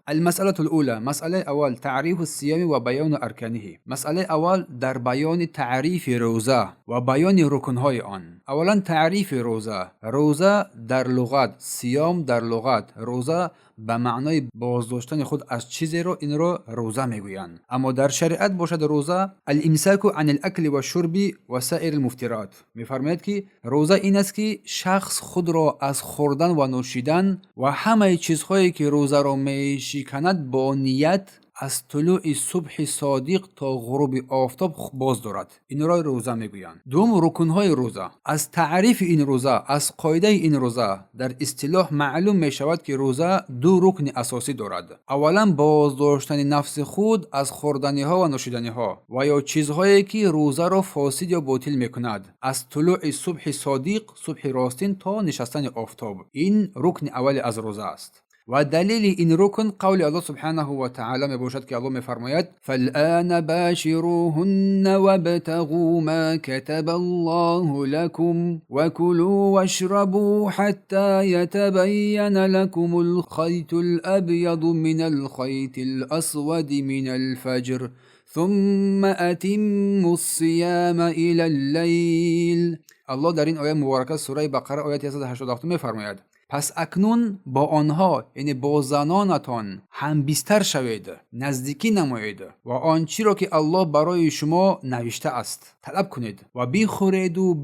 المسألة الأولى، مسئلаи аввал: تعريف الصيام وبيان أركانه. Масъалаи аввал дар баёни таърифи рӯза ва баёни рукнҳои он. Аввалан, таърифи рӯза. Рӯза дар луғат, сиём дар луғат, рӯза ба маънои боздоштани худ аз чизеро, инро рӯза мегӯянд. Аммо дар шариат бошад, рӯза الإمساك عن الأكل والشرب وسائر المفطرات. Мефармояд, ки рӯза ин аст, ки шахс худро аз хӯрдан ва нӯшидан ва ҳамаи чизҳое, ки рӯзаро мешиканад, бо ният аз тулӯи субҳи содиқ то ғуруби офтоб боз дорад. Инро рӯза мегӯянд. Дуввум, рукнҳои рӯза. Аз таърифи ин рӯза, аз қоидаи ин рӯза дар истилоҳ маълум мешавад, ки рӯза ду рукни асосӣ дорад. Аввалан, боздоштани нафси худ аз хӯрданиҳо ва нӯшиданиҳо ва ё чизҳое, ки рӯзаро фосид ё ботил мекунад, аз тулӯи субҳи содиқ, субҳи ростин, то нишастани офтоб. Ин рукни аввали аз рӯза аст. Ва далели ин рукн қавли Аллоҳ سبحانه وتعالى мебошад, ки Аллоҳ мефармояд: فالآن باشروهن وابتغوا ما كتب الله لكم وكلوا واشربوا حتى يتبين لكم الخيط الأبيض من الخيط الأسود من الفجر ثم أتموا الصيام إلى الليل. Аллоҳ дар ин ояи муборака, сураи Бақара, ояти 187, мефармояд: пас акнун бо онҳо, яъне бо занонатон, ҳамбистар шавед, наздикӣ намоед ва он чиро, ки Аллоҳ барои шумо навиштааст, талаб кунед ва бихӯреду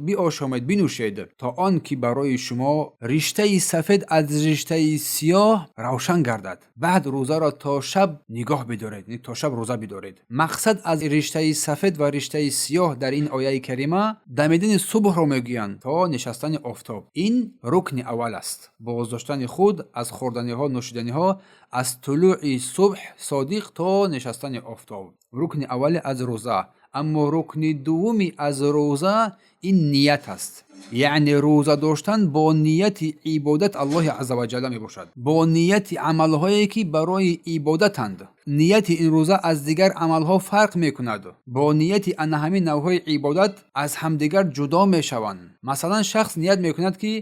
биошомед, бинӯшед, то он ки барои шумо риштаи сафед аз риштаи сиёҳ равшан гардад. Баъд рӯзаро то шаб нигоҳ бидоред, то шаб рӯза бидоред. Мақсад аз риштаи сафед ва риштаи сиёҳ дар ин ояи карима дамидани субҳро мегӯянд то нишастани офтоб. Ин рукни аввал аст: боздоштани худ аз хӯрданиҳо, нӯшиданиҳо аз тулӯи субҳ содиқ то нишастани офтоб, рукни аввали аз рӯза. Аммо рукни дуввуми аз рӯза ин ният аст, яъне рӯза доштан бо нияти ибодат Аллоҳи азза ва ҷалла мебошад, бо нияти амалҳое, ки барои ибодатанд. Нияти ин рӯза аз дигар амалҳо фарқ мекунад. Бо нияти ана ҳамин навъҳои ибодат аз ҳамдигар ҷудо мешаванд. Масалан, шахс ният мекунад, ки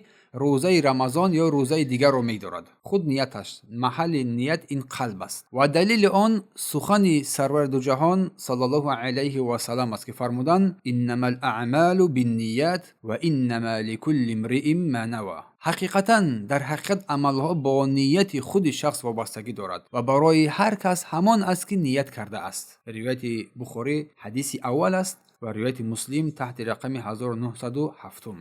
рӯзаи Рамазон ё рӯзаи дигарро медорад. Худ нияташ, маҳалли ният ин қалб аст. Ва далели он сухани сарвари дуҷаҳон صلى الله عليه وسلم аст, ки фармуданд: إنما الأعمال بالنيات وإنما لكل امرئ ما نوى. Ҳақиқатан, дар ҳақиқат, амалҳо бо нияти худи шахс вобастагӣ дорад ва барои ҳар кас ҳамон аст, ки ният кардааст. Ривояти Бухорӣ, ҳадиси аввал аст, ва ривояти Муслим таҳти рақами 1907.